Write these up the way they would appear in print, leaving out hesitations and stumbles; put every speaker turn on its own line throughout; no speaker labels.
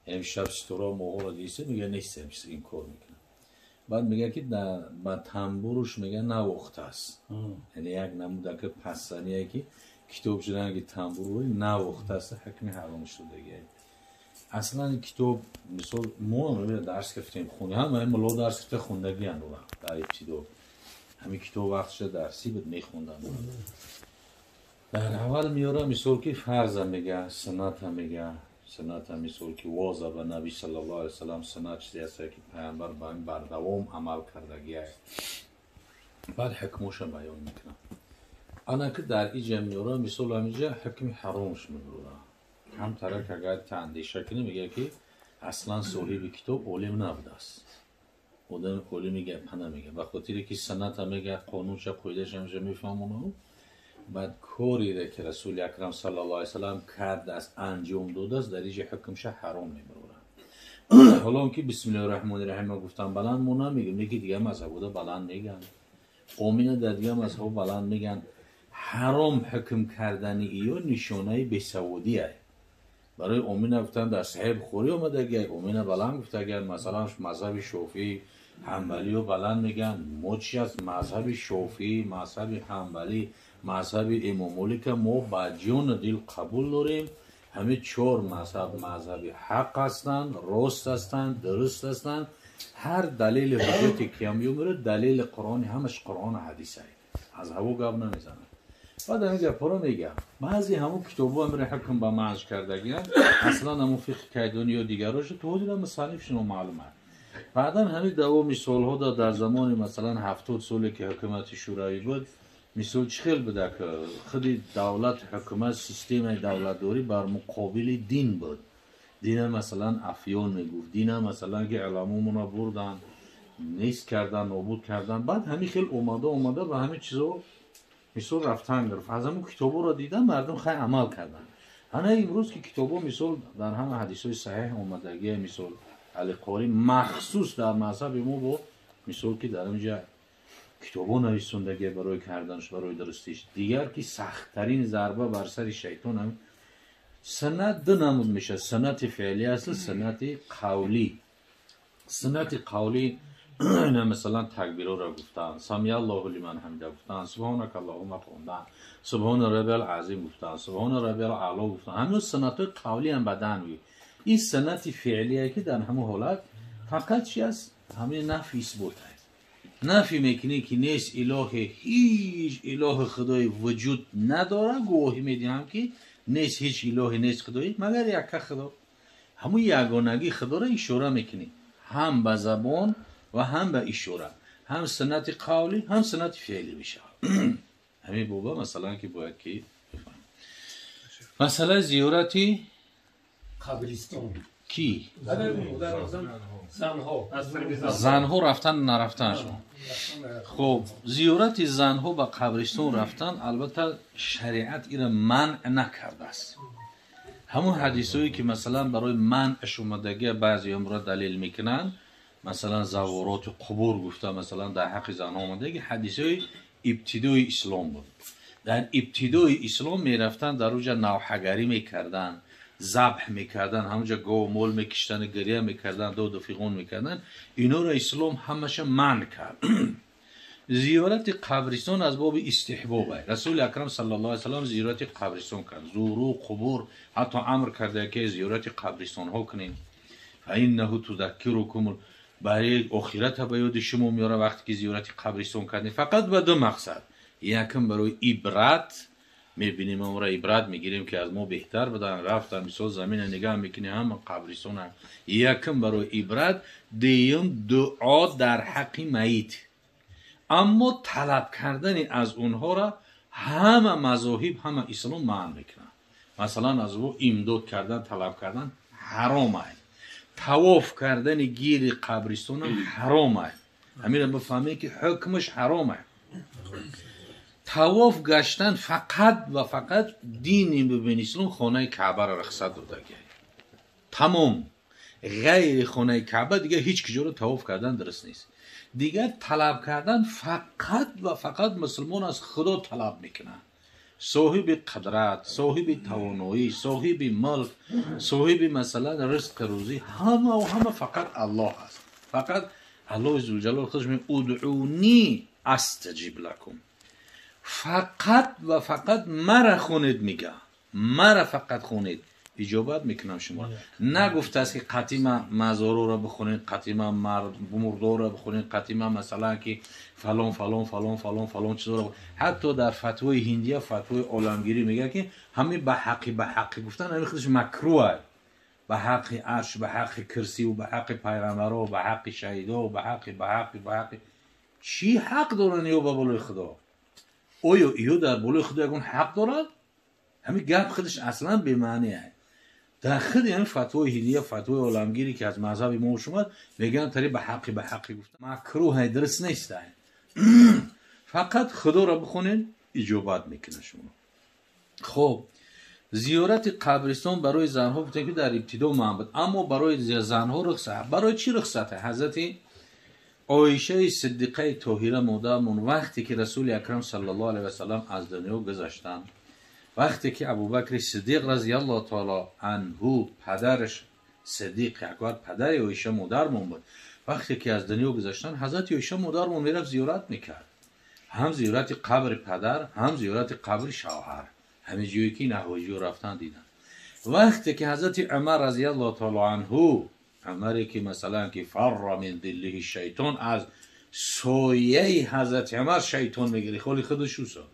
امشب ستورا موها دیسه میگه نیستم این کار میکنه. بعد میگه که با تنبورش میگه نواخته است. یعنی یک نموده که پسنیه که کتاب شدن که تنبور رو نواخته است، حکم حرام شده دیگه. اصلا کتاب مثال ما هم درس گرفتیم خونه، هم ملا درس گرفته خوندگی هم در ابتدا همین کتاب وقتش درسی بود میخوندن. در اول میاره مثال که فرض میگه، سنت هم میگه، سنت هم مثال که واضح به نبی صلی الله علیه وسلم سنت چیزی است که پیامبر با این بردوام عمل کردگی است. بعد حکمش هم بیان میکنه. انا که در اینجا میاره مثال همینجا حکم حرامش میبره. هم طرف اگر اندیشه کنی میگه که اصلا صاحب کتاب عالم نبوده است. آدم عالم میگه پنه میگه، به خاطر که سنت هم میگه، قانونش قاعده‌اش هم میفهمونه. بعد کاری را که رسول اکرم صلی الله علیه وسلم کرد است انجام داده است، در اینجا حکمش حرام میبره. حالا که بسم الله الرحمن الرحیم گفتم بلند مونه میگم، که دیگه مذهب بلند میگن، قومین در دیگه مذهب بلند میگن. حرام حکم کردن ایو نشانه بیسوادیه. برای امین گفتن در صحیح بخاری اومده که امین بلند گفته، اگر مثلا مذهب شافعی حنبلی رو بلند میگن، ما چی از مذهب شافعی، مذهب حنبلی، مذهب امام مالک ما با جان دل قبول داریم. همه چهار مذهب مذهب حق هستند، راست هستند، درست هستند. هر دلیل حجتی که هم میاره دلیل قرآن، همش قرآن و حدیث هست، از هوا گپ نمیزنه. بعد همین گپا رو میگم. بعضی همون کتابا هم حکم به منع کردگی اصلا همون فقه کیدونی یا دیگراش تو دیدم مصنفشون معلومه. بعدا همین دوام سالها در زمان مثلا 70 سالی که حکومت شوروی بود، مثال چخیل بوده که خود دولت حکومت سیستم دولتداری بر مقابل دین بود. دین مثلا افیون میگفت، دین مثلا که علمامون بردن نیست کردن، نابود کردن. بعد همین خیلی اومده اومده و همین چیزا مثال رفتن گرفت. از همون کتابا رو دیدن مردم خیلی عمل کردن. هنه امروز که کتابا مثال در همه حدیث صحیح اومدگی، مثال علی قاری مخصوص در مذهب ما با مثال که در اینجا کتابا نویسندگی برای کردنش، برای درستیش. دیگر که سختترین ضربه بر سر شیطان هم سنت دو نمود میشه، سنت فعلی اصل، سنت قولی. سنت قولی نه مثلا تکبیر را گفتن، سمی الله لمن حمیده گفتن، سبحانک اللهم خوندن، سبحان ربی العظیم گفتن، سبحان ربی الاعلی گفتن، همین سنت قولی هم بدن می. این سنت فعلیه که در همون حالت فقط چی است؟ همین نفی اثبات است. نفی میکنی که نیست اله، هیچ اله خدای وجود نداره، گواهی میدیم که نیست هیچ الهی، نیست خدایی مگر یک خدا. همون یگانگی خدا را اشاره میکنی، هم به زبان و هم به اشاره، هم سنت قولی هم سنت فعلی میشه. همین بابا مثلا که باید که بفهم. مسئله زیارتی
قبرستان
کی؟
زنها،
زنها رفتن نرفتن شما. خب زیارت زنها به قبرستان رفتن البته شریعت ایره منع نکرده است. همون حدیثایی که مثلا برای منعش اومدگی بعضی هم را دلیل میکنن، مثلا زوارات قبور گفته مثلا در حق زنها اومده که حدیثای ابتدای اسلام بود. در ابتدای اسلام میرفتن در اونجا نوحه‌گری میکردن، ذبح میکردن، همونجا گاو مول میکشتن، گریه میکردن، داد و فیغون میکردن. اینا را اسلام همش منع کرد. زیارت قبرستان از باب استحباب است. رسول اکرم صلی الله علیه و سلم زیارت قبرستان کرد، زورو قبور، حتی امر کرده که زیارت قبرستان ها کنین. فانه تذکرکم، برای آخرت به یاد شما میاره وقتی که زیارت قبرستان کردین. فقط به دو مقصد، یکم برای عبرت میبینیم، ما را عبرت میگیریم که از ما بهتر بدن رفتن، مثال زمین نگاه میکنی هم قبرستان هم. یکم برای عبرت، دیوم دعا در حق میت. اما طلب کردن از اونها را همه مذاهب همه اسلام منع میکنن. مثلا از او امداد کردن، طلب کردن حرام است. طواف کردن گیر قبرستان هم حرام است. همین را بفهمید که حکمش حرام است. طواف گشتن فقط و فقط دین ببین اسلام خانه کعبه را رخصت داده. تمام. غیر خانه کعبه دیگه هیچ کجا رو طواف کردن درست نیست. دیگه طلب کردن فقط و فقط مسلمان از خدا طلب میکنه. Соҳиби қудрат, соҳиби тавоноӣ, соҳиби мулк, соҳиби масалан ризқ рӯзӣ, ҳама ва ҳама фақат Аллоҳ аст. Фақат Аллоҳи зулҷалол худаш мегӯяд удъуни астаҷиб лакум. Фақат ва фақат мара хонед мега. Мара фақат хонед. Иҷобат мекунам шумо. Нагуфтааст ки қатима мазоруро бихонед, қатима мурдоро бихонед, қатима масалан ки фалон фалон фалон фалон фалон чизоро. Ҳатто дар фатвои ҳиндия, фатвои оламгирӣ мегӯяд ки ҳамин ба ҳаққи гуфтан ҳамин худаш макрӯҳ аст. Ба ҳаққи арш, ба ҳаққи кирсиву ба ҳаққи пайғамбаро, ба ҳаққи шаҳидо, ба ҳаққи ба ҳаққи ба ҳаққи чӣ ҳақ доранд ё ба болои Худо? Оё ё дар болои Худо ягон ҳақ дорад? Ҳамин гап худаш аслан бемаъне аст. Дар худи ҳамин фатвои ҳиндия, фатвои оламгирӣ ки аз мазҳаби мо шумад, мегӯянд тари ба ҳаққи гуфтан макрӯҳ аст, дуруст нест. Фақат Худоро бихонед, иҷобат мекунад шумо. Хоб, зиёрати қабристон барои занҳо гуфтем ки дар ибтидо манъ буд, аммо барои занҳо рухсат. Барои чӣ рухсат? Ҳазрати Оишаи Сиддиқаи Тоҳира модармон вақте ки Расули Акрам саллаллоҳу алайҳи васаллам аз дунё гузаштанд, вақте ки Абубакри Сиддиқ разияллоҳу таоло анҳу, падараш Сиддиқ Акбар, падари Оиша модармон буд, вақте ки аз дунё гузаштанд, ҳазрати Оиша модармон мерафт зиёрат мекард. Ҳам зиёрати қабри падар, ҳам зиёрати қабри шавҳар. Ҳамин ҷое ки наҳоҷиё рафтан дидан. Вақте ки ҳазрати Умар разияллоҳу таоло анҳу, Умаре ки масалан ки фарра мин диллиҳи шайтон, аз сояи ҳазрати Умар шайтон мегирифт, холи худаш усо.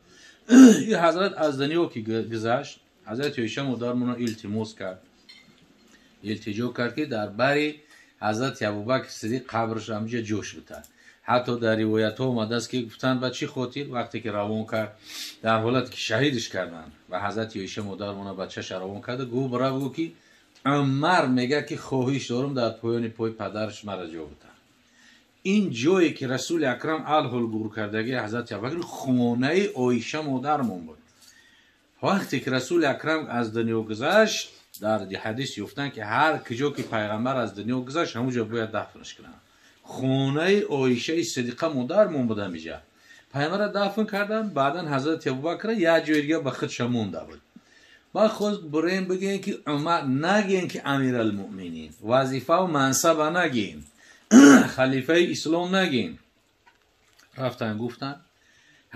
Ин ҳазрат аз дунё ки гузашт, ҳазрати Оиша модармонро илтимос кард, илтиҷо кард ки дар бари ҳазрати Абубакр Сиддиқ қабраш ҳамҷа ҷош битад. Ҳатто дар ривоятҳо омадааст ки гуфтанд ба чӣ хотир вақте ки равон кард, дар ҳолате ки шаҳидш карданд ва ҳазрати Оиша модармонро бачаша равон карда, гуфт бира бигӯ ки Умар мегӯяд ки хоҳиш дорам дар поёни пои падараш мара ҷо битад. Ин ҷое ки Расули Акрам алҳол гур кардагии ҳазрати Абубакр хонаи Оиша модармон буд. Вақте ки Расули Акрам аз дунё гузашт, дар ҳадис ёфтанд ки ҳар куҷо ки пайғамбар аз дунё гузашт, ҳамон ҷо бояд дафнаш кунанд. Хонаи Оишаи Сиддиқа модармон буд ҳамиҷа. Пайғамбарро дафн карданд, баъдан ҳазрати Абубакрро як ҷои дига ба худша монда буд. Баъд хост бурем бигӯем ки Умар нагӯем ки Амиралмуъминин, вазифаву мансаба нагӯем, халифаи ислом нагӯем. Рафтан гуфтанд,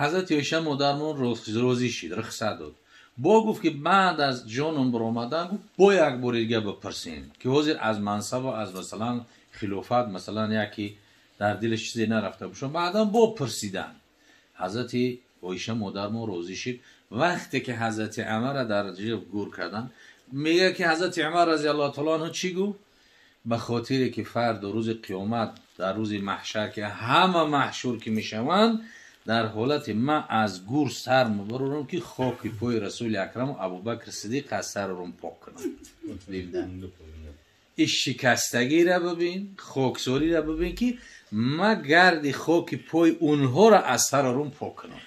ҳазрати Оиша модармон розӣ шид, рухсат дод. Бо гуфт ки баъд аз ҷоном баромадан, гуфт бо як бори дига бипурсем ки ҳозир аз мансабу аз масалан хилофат масалан яке дар дилаш чизе нарафта бошад. Баъдан бо пурсидан ҳазрати Оиша модармон розӣ шид. Вақте ки ҳазрати Умарро дар ҷиб гур карданд, мегӯяд ки ҳазрати Умар разияллоҳу таоло анҳу чӣ гуфт? Ба хотире ки фардо рӯзи қиёмат, дар рӯзи маҳшар ки ҳама маҳшур ки мешаванд, дар ҳолати ман аз гур сар мебарорам ки хоки пои Расули Акраму Абубакр Сиддиқ аз саррум пок кунам. Ин шикастагиро бибин, хоксориро бибин ки ман гарди хоки пои онҳоро аз саррум пок кунам.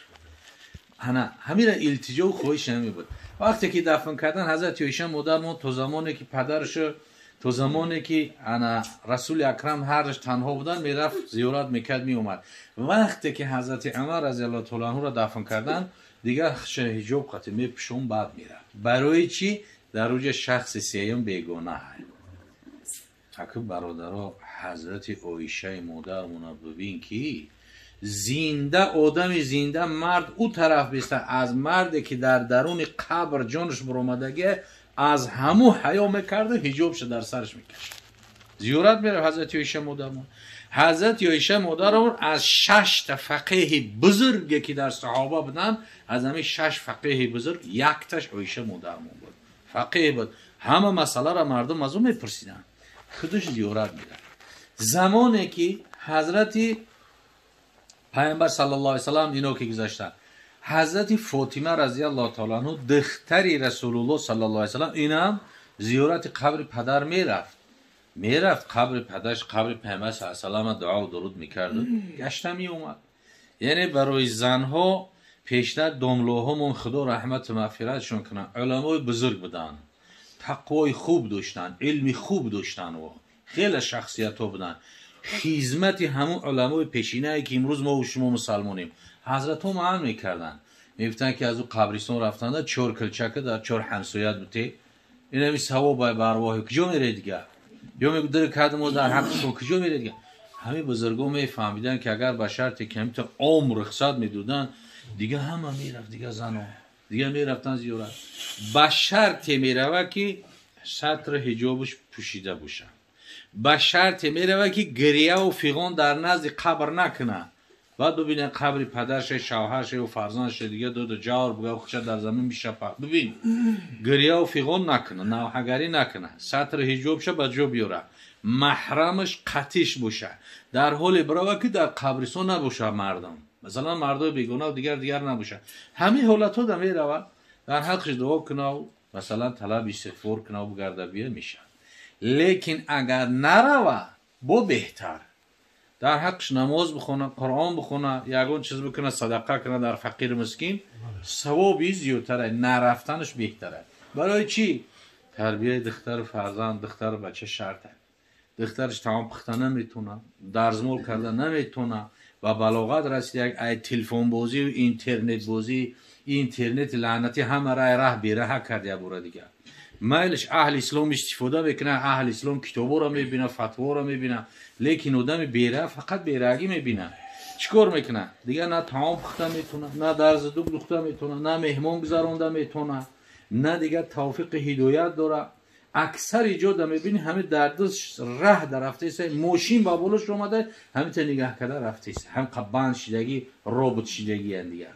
Ана ҳамира илтиҷову хоҳиш ҳамин буд. Вақте ки дафн кардан, ҳазрати Оиша модармон то замоне ки падарашо, то замоне ки ана Расули Акрам ҳараш танҳо буданд, мерафт зиёрат мекард, меомад. Вақте ки ҳазрати Умар разияллоҳу таоло анҳуро дафн карданд, дигар ҳиҷоб қатӣ мепӯшон, баъд мерафт. Барои чӣ? Дар уҷа шахси сеюм бегона ҳаст. Аки бародаро, ҳазрати Оишаи модармона бибин ки зинда, одами зинда, мард ӯ тараф биста, аз марде ки дар даруни қабр ҷонаш баромадагӣ, аз ҳаму ҳаё мекарду ҳиҷобша дар сараш мекашид. Зиёрат мерав ҳазрати Оиша модармон. Ҳазрати Оиша модармон аз 6 та фақеҳи бузурге ки дар саҳоба буданд, аз ҳамин 6 фақеҳи бузург якташ Оиша модармон буд. Фақеҳ буд. Ҳама масъаларо мардум аз ӯ мепурсиданд. Худаш зиёрат мерафт. Замоне ки ҳазрати пайғамбар саллаллоҳу алайҳи васаллам ино ки гузаштанд, ҳазрати Фотима разияллоҳу таоло анҳу, духтари Расулуллоҳ саллаллоҳу алайҳи васаллам, инам зиёрати қабри падар мерафт. Мерафт қабри падараш, қабри пайғамбар саллаллоҳу алайҳи васаллам дуо дуруд мекард, гашта меомад. Яъне барои занҳо пештар домлоҳомон Худо раҳмату мағфиратшон кунад, уламои бузург буданд, тақвои хуб доштанд, илми хуб доштанд ва хеле шахсиятҳо буданд. Хизмати ҳамун уламои пешинае ки имрӯз мо шумо мусалмонем, ҳазратҳо маъан мекарданд. Мегуфтанд ки аз ӯ қабристон рафтанда чор килчака дар чор ҳамсоят бутӣ. Ин ҳами савоб ба арвоҳи куҷо мере дига? Ё мегӯ дир кардам мо дар ҳаққшон куҷо мере дига? Ҳамин бузургон мефаҳмиданд ки агар ба шарте ки ҳамин ом рухсат медоданд, дига ҳама мерафт, дига занон дига мерафтанд зиёрат. Ба шарте мерава ки сатр ҳиҷобаш пӯшида бошад. Ба шарте мерава ки гирьяву фиғон дар назди қабр накунад. Баъд бибинед қабри падарша, шавҳарша ё фарзандша дига дода ҷавр буга худша дар замин бишапа. Бибин, гирьяву фиғон накуна, навҳагарӣ накуна, сатри ҳиҷобша ба ҷо биёра, маҳрамаш қатиш боша. Дар ҳоле бирава ки дар қабристон набоша мардам, масалан мардои бегона дигар дигар набоша. Ҳамин ҳолатҳо да мерава, дар ҳаққш дуо кунав, масалан талаб истиғфор кунав, бигарда бия мешавад. Лекин агар нарава, бо беҳтар. Дар ҳаққш намоз бихона, Қуръон бихона, ягон чиз бикуна, садақа куна дар фақиру мискин, савоби зиёдтара, нарафтанаш беҳтара. Барои чӣ? Тарбияи духтару фарзанд, духтару бача шарт аст. Духтараш таом пухта наметавона, дарзмол карда наметавона, ба балоғат расида як ай телефонбозию интернетбозӣ, интернети лаънатӣ ҳама рай раҳ бераҳа кард як бора дигар. Майлиш аҳли ислом истифода мекунад, аҳли ислом китоборо мебинад, фатворо мебинад, лекин одами бераҳ фақат бераҳагӣ мебинад. Чӣ кор мекунад? Дигар на таом пухта метавонад, на дарзи дуг духта метавонад, на меҳмон гузаронда метавонад, на дигар тавфиқи ҳидоят дорад. Аксари ҷода мебинӣ ҳами дар даст раҳ дар рафтаиса, мошин ба болош омада, ҳамита нигаҳ карда рафтаиса, ҳам банд шидагӣ, робот шидагиян дигар.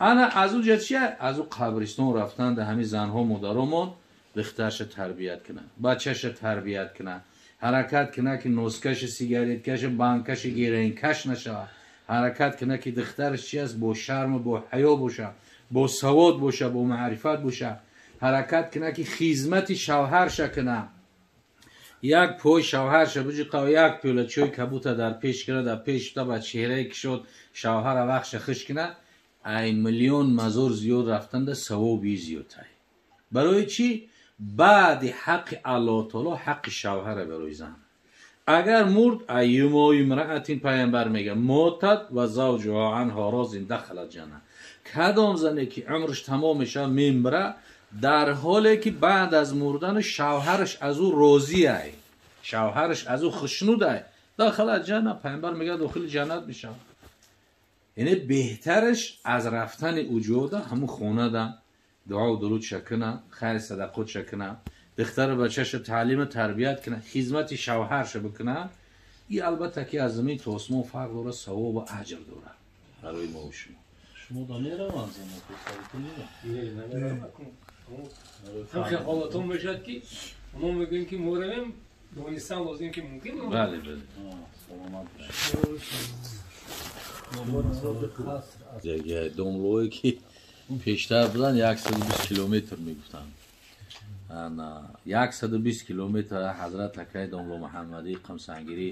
Ана аз ӯ ҷа чия? Аз ӯ қабристон рафтан да ҳами занҳо модаромон духтарша тарбият кунад, бачаша тарбият кунад, ҳаракат кунад ки носкаша, сигареткаша, банкаша героинкаш нашавад, ҳаракат кунад ки духтараш чи аст, бо шарму бо ҳаё боша, бо савод боша, бо маърифат боша, ҳаракат кунад ки хизмати шавҳарша кунад. Як пой шавҳарша биҷиқа, як пиёла чой кабута дар пеш кунад, дар пеш та ба чеҳраи кишод шавҳара вақша хиш кунад, ай миллион мазор зиёд рафтанда савоби зиёдтай. Барои чӣ? Баъди ҳаққи Аллоҳ таоло ҳаққи шавҳара барои зан. Агар мурд, айюмо имраатин, пайғамбар мега, мотат ва завҷуҳо анҳо розин дахалат ҷанна. Кадом зане ки умраш тамом мешавад, мемира, дар ҳоле ки баъд аз мурдану шавҳараш аз ӯ розиай, шавҳараш аз ӯ хушнудай, дахалат ҷанна, пайғамбар мега дохили ҷаннат мешавад. Яъне беҳтараш аз рафтани ӯ ҷода ҳамун хонада дуо дуруд шакуна, хайр садақот шакуна, духтару бачаша таълиму тарбият куна, хизмати шавҳарша бикуна. И албатта ки аз замин то осмон фарқ дорад, савобу аҷр дорад барои мо шумо.
Шумо да мераванд занҳо,
Не, намераванд. Ҳамхел ҳолатҳо мешавад ки оно мегӯем ки мо равем, донистан лозим ки мумкин.
Бале, бале.
Саломат бошед.
Домлое ки пештар буданд 120 километр мегуфтанд. 120 километр ҳазрат акай домло Муҳаммадӣ Қамсангирӣ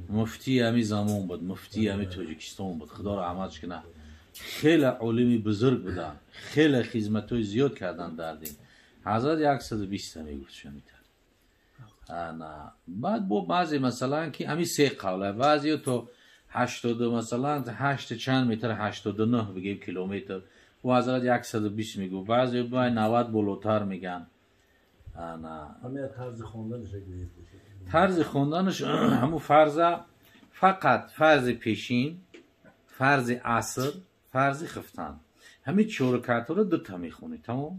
муфтии ҳами замон буд, муфтии ҳами Тоҷикистон буд, Худо раҳматш кунад. Хеле олими бузург буданд, хеле хизматҳои зиёд карданд дар дин. Ҳазрат 120 мегуфт шамитар. Баъд бо баъзе масалан ки ҳами се қавла, баъзеё то 80, масалан 8 чанд метр, 89 бигем километр, ӯ ҳазрат 120 мегуфт, баъзе бай 90 болотар меган. Тарзи хонданаш ҳамун фарза фақат фарзи пешин, фарзи аср, фарзи хифтан. Ҳамин чор ракатҳоро дута мехонӣ, тамом.